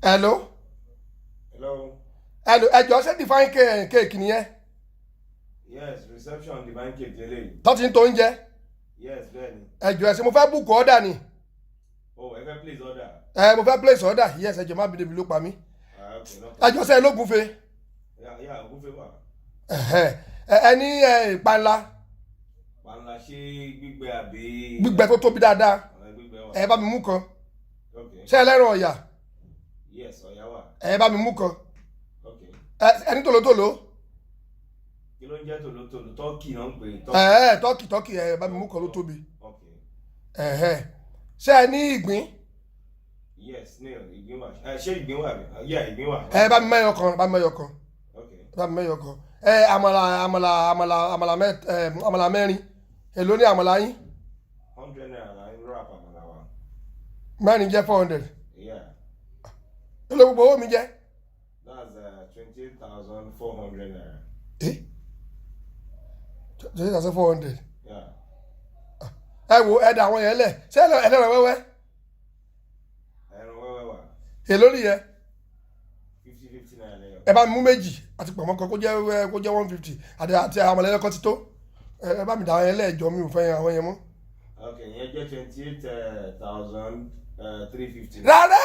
Hello. Hello. Hello, ẹ jọ̀ọ́, ṣé Divine Cake nìyẹn? Yes, reception Divine Cake lélẹ́yìí. Tó ti ń to oúnjẹ? Yes, bẹ́ẹ̀ni. Ẹ jọ̀ọ́, ẹ ṣé, mo fẹ́ book order ni. Oh, ẹ fẹ́ place order. Ẹ, mo fẹ́ place order, yes. Ẹ jọ̀ọ́, má bínú, ebi ló pa mí. Ah, okay, no Ẹ problem. jọ̀ọ́, ṣé ẹ lógúnfe? Yeah, ògúnfe wà. Ẹ̀hẹ́. Ẹ ní ìpanla? Panla, ṣé gbígbẹ àbí? Gbígbẹ tó tóbi dáadáa. Àwọn gbígbẹ wà. Ẹ bá mi mú kan. Okay. Ṣé ẹlẹ́ran ọ̀yà? Yes, ọ̀yà wà. Ẹ bá mi mú kan. Okay. Ẹ ní tòlótòló? Kí ló ń jẹ́ tòlótòló? Turkey náà ń pè é. Ẹ turkey, turkey, ẹ bá mi mú kan tó tóbi. Okay. Ẹ̀hẹ́. Ṣé ẹ ní ìgbín? Yes, snail, ìgbín wà. Ẹ ṣé ìgbín wà bí? Yeah, ìgbín wà. Ẹ bá mi mẹ́yọ kan, bá mi mẹ́yọ kan. Okay. Ẹ bá mi mẹ́yọ kan. Ẹ àmàlà, àmàlà, àmàlà, àmàlà mẹ́ ẹ àmàlà mẹ́rin. Èló ní àmàlà yín? 100 naira la ń wrap àmàlà wa. Mẹ́rin jẹ́ 400? Yeah. Èló gbogbo owó mi jẹ́? That's ₦28,400. Ẹ 28,400? Yeah. Ẹ wo, ẹ dà àwọn yẹn lẹ̀. Ṣé ẹlẹ́ran wẹ́wẹ́? Ẹran wẹ́wẹ́ wà. Èló nìyẹn? 50 50 naira lẹ́yọ̀. Ẹ bá mi mú méjì àti pọ̀nmọ́ kan, kó jẹ́ 150, àti àmàlà ẹlẹ́kọ́ ti tó. Ẹ bá mi dà àwọn yẹn lẹ́ẹ̀jọ́, mi ò fẹ́ àwọn yẹn mọ́. Okay, ìyẹn jẹ́ 28,350. Rárá,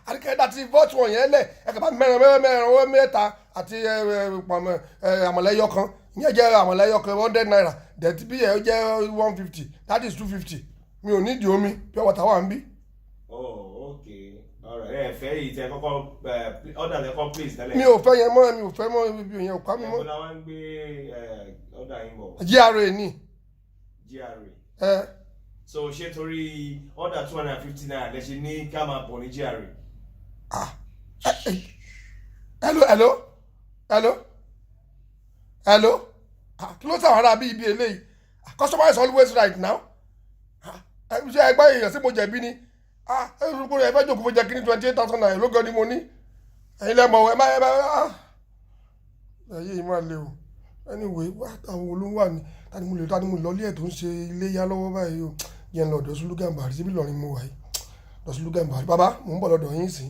àdìkẹ́ àti vọ́ọ̀tù wọn yẹn lẹ̀. Ẹ kàn bá mi mẹ́rin mẹ́rin mẹ́rin owó mẹ́ta àti ẹ ẹ pọ̀nmọ́ ẹ àmàlà ẹyọ kan. Ìyẹn jẹ́ àmàlà ẹyọ kan 100 naira, dẹ̀tí bí ẹ jẹ́ 150, that is 250. Mi ò nídìí omi, pure water wà ń bí. Oh, okay. Alright. Ẹ fẹ́ yìí tẹ kọ́kọ́ order tẹ kọ́ place tẹ́lẹ̀. Mi ò fẹ́ yẹn mọ́, mi ò fẹ́ mọ́, ibi yẹn ò pa mi mọ́. Ẹ̀kọ́ la wá ń gbé order yín bọ̀? GRA ní. GRA. Ẹ. So ṣé torí order ₦250 lẹ ṣe ní ká máa bọ̀ ní GRA? Ah, hello, hello, hello, hello. Ah, kí ló sàwọn ará bí ibi eléyìí? Ah, customer is always right now. Ah, ẹ ṣe ẹgbẹ́ èèyàn sí mo jẹ̀bi ni? Ah, ẹ ẹ fẹ́ jókòó fún jẹ́ kí ní ₦28,000 ló gan ni mo ní. Ẹ̀yin lẹ́mọ̀, ẹ má ẹ má. Ah, ẹ̀yẹ́ yìí máa le o. Anyway, wá, àwọn olówó wà ní tani mo lè lọ ilé ẹ̀ tó ń ṣe iléyá lọ́wọ́ báyìí o? Yẹn lọ ọ̀dọ̀ Sulu Gàmbàrí síbí Ìlọrin mo wà yìí. Lọ Sulu Gàmbàrí. Bàbá, mò ń bọ̀ lọ́dọ̀ yín sí.